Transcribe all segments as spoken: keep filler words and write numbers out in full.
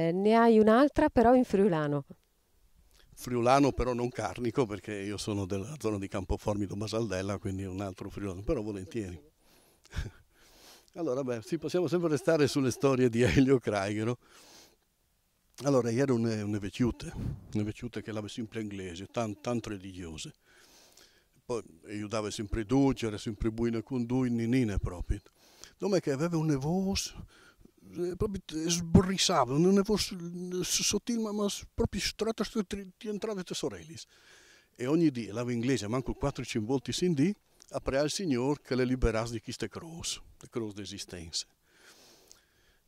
Eh, ne hai un'altra, però in friulano. Friulano, però non carnico, perché io sono della zona di Campoformido Basaldella, quindi è un altro friulano, però volentieri. Allora, beh, sì, possiamo sempre restare sulle storie di Elio Craighero. Allora, ieri une, une vecchiute, une vecchiute che l'ave sempre inglese, tan, tan religiose. Poi aiutava sempre tutti, era sempre buona con lui, ninine proprio. Dome che aveva una voce, eh, proprio sbrissava, una voce sottile, ma, ma proprio stretta, stretta, ti entrava te sorelle. E ogni dì, l'ave inglese, manco quattro cinque volte in dì, a pregare al Signore che le liberasse di queste croce, le croce d'esistenza.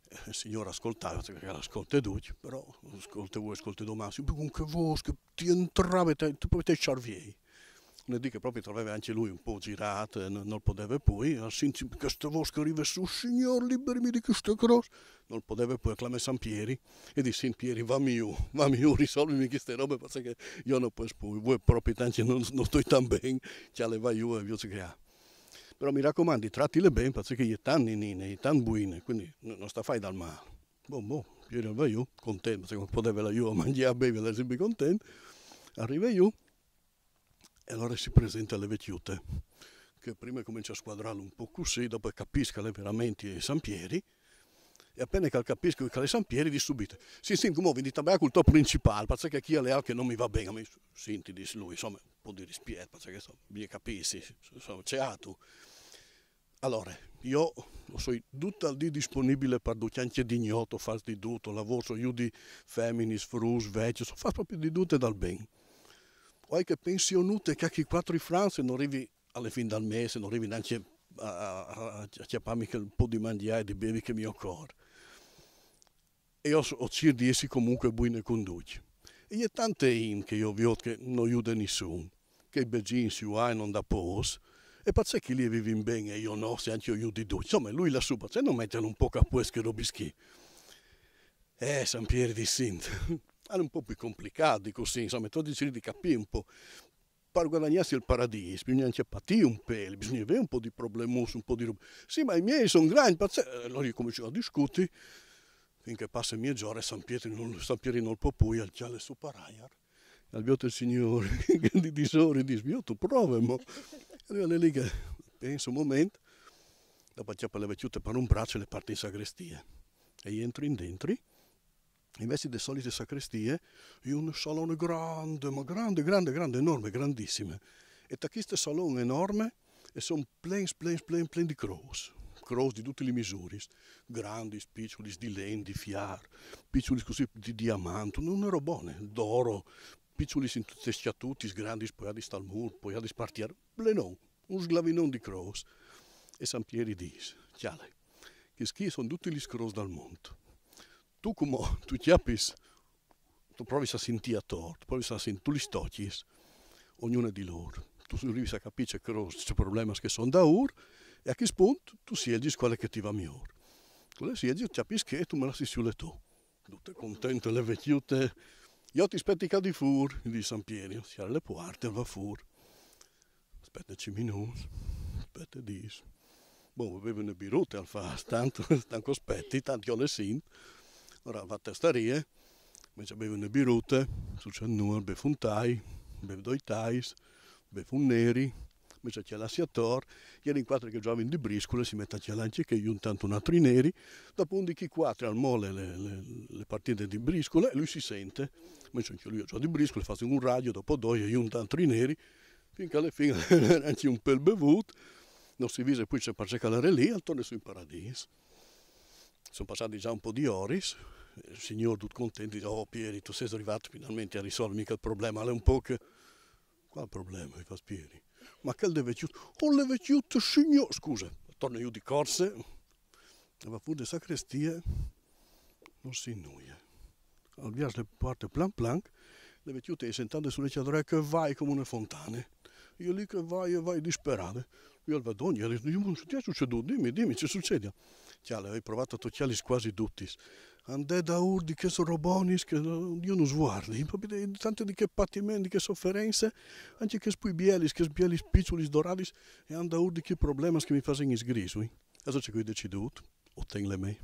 Eh, il Signore ascoltava, perché l'ascolta tutti, però ascolta voi, ascolta domani, sempre con che voce che ti entrava, te, tu proprio te cerviei. Ne dico proprio trovava anche lui un po' girato, non, non poteva più, ha sentito questa voce che arriva su, Signore, liberami di questa croce. Non poteva più, clama San Pieri e dice, San Pieri, va io, va io, risolvimi queste robe, perché io non posso più, voi proprio tanto non, non sto tan bene, che le va io e vi che ha. Però mi raccomando, trattile bene, perché è tan ninine, è tan buine, quindi non sta fai dal male. Bon, bon, Pieri va io, contento, perché poteva la io a mangiare, a bere, era sempre contento. Arriva io, e allora si presenta alle vecchiute, che prima comincia a squadrarlo un po' così, dopo capisco che è veramente San Pieri, e appena che capisco che è San Pieri, di subito, sì, sì, come vedi, tabacco il tuo principale, perché chi è le che non mi va bene, a me, senti, dice lui, insomma, un po' di rispetto, perché insomma, mi capisci, insomma, c'è altro. Allora, io sono tutto il dì disponibile per due chianche di gnoto, far di tutto, lavoro, io di femmini, fruts, vecchi, so, faccio proprio di tutto dal ben. Poi che pensionute che anche quattro franze non arrivi alla fine del mese, non arrivi neanche a, a, a, a chiapparmi quel po' di mangiare e di bevi che mi occorre. E io so, ho cerco di essere comunque buone con tutti. E è tante in che io vedo che non aiuta nessuno, che i begini si va e non da pos, e perché che lì vivono bene e io no, se anche io aiuto tutti. Insomma, lui lassù, perché non metterlo un po' a questo che lo bischi? Eh, San Pieri di Sint, è un po' più complicato di così, insomma, tu decidi di capire un po'. Per guadagnarsi il paradiso bisogna anche patire un pelo, bisogna avere un po' di problemi, un po' di roba. Sì, ma i miei sono grandi, perché... Allora io comincio a discutere, finché passa mezz'ora e San Pietro non, San Pietro non può più, al chiale su paraia. Al vioto il Signore, che di disori, dice, io tu prove, mo. Allora lì che penso un momento, dopo chiappa le vecchiute per un braccio e le parte in sagrestia. E io entro in dentro, invece delle solite sagrestie, in un salone grande, ma grande, grande, grande, enorme, grandissime. E da questo salone enorme e sono plen, plen, plen, plen di croce. Croce di tutte le misure, grandi, piccoli, di len, di fiar, piccoli così di diamante, non ero buone, d'oro, piccoli in tutti i statuti, grandi, spoiati dal muro, spoiati spartiere, plenon, un sglavinon di croce. E San Pieri dice, chiale, che schi sono tutti gli scroci dal mondo. Tu come, tu chiappis, tu provi a sentire attorno, tu provi a sentire, tu li stocchis, ognuna di loro. Tu arrivi a capire che, che problemi che sono da ur, e a che punto tu sielgi quale che ti va migliore. Tu le sielgi, chiappis che tu me la si sulle tu. Tutte contente le vecchiute. Io ti aspetti qua di fur, dice San Pieri, si le porte, va fur. Aspetta cinque minuti, aspetta dieci. Bon, bevo una birute al fa, tanto, tanto aspetti, tanto io le sento. Allora va a testarie, invece bevo una birute, succede nulla, bevo un tai, bevo due tais, bevo un neri, invece c'è l'assiator, ieri in quattro che giocavano di briscole, si mette a chialare anche che io intanto un altro neri, dopo un di chi quattro al mole le, le, le partite di briscole e lui si sente, invece anche lui gioca di briscole, fa un radio, dopo due, io un altro neri, finché alla fine era anche un pel bevuto, non si vede poi c'è per cercare lì, al torna su in paradiso. Sono passati già un po' di ore, il Signore tutto contento dice, oh Pieri, tu sei arrivato finalmente a risolvere il problema, è un po' che... Qual problema, gli fa Pieri? Ma che le vecchiute? Oh, le vecchiute, Signore, scusa, torna io di corse, va fuori di sacrestia, non si nulla. Al viaggio le porte plan plan, le vecchiute è sentate sulle chiadre che vai come una fontana. Io lì che vai e vai disperate. Io al vedo, gli dico, ma che è succeduto? Dimmi, dimmi, che succede? Chiale, hai provato a toccarli quasi tutti. Andè da ur di che sono roboni, che Dio non sguardi. Proprio tante di che patimenti, di che sofferenze, anche che spui bielis, che bielis piccoli dorati, e andà ur di che problemi che mi fanno sgrisui. Adesso c'è qui deciduto, o tenle me.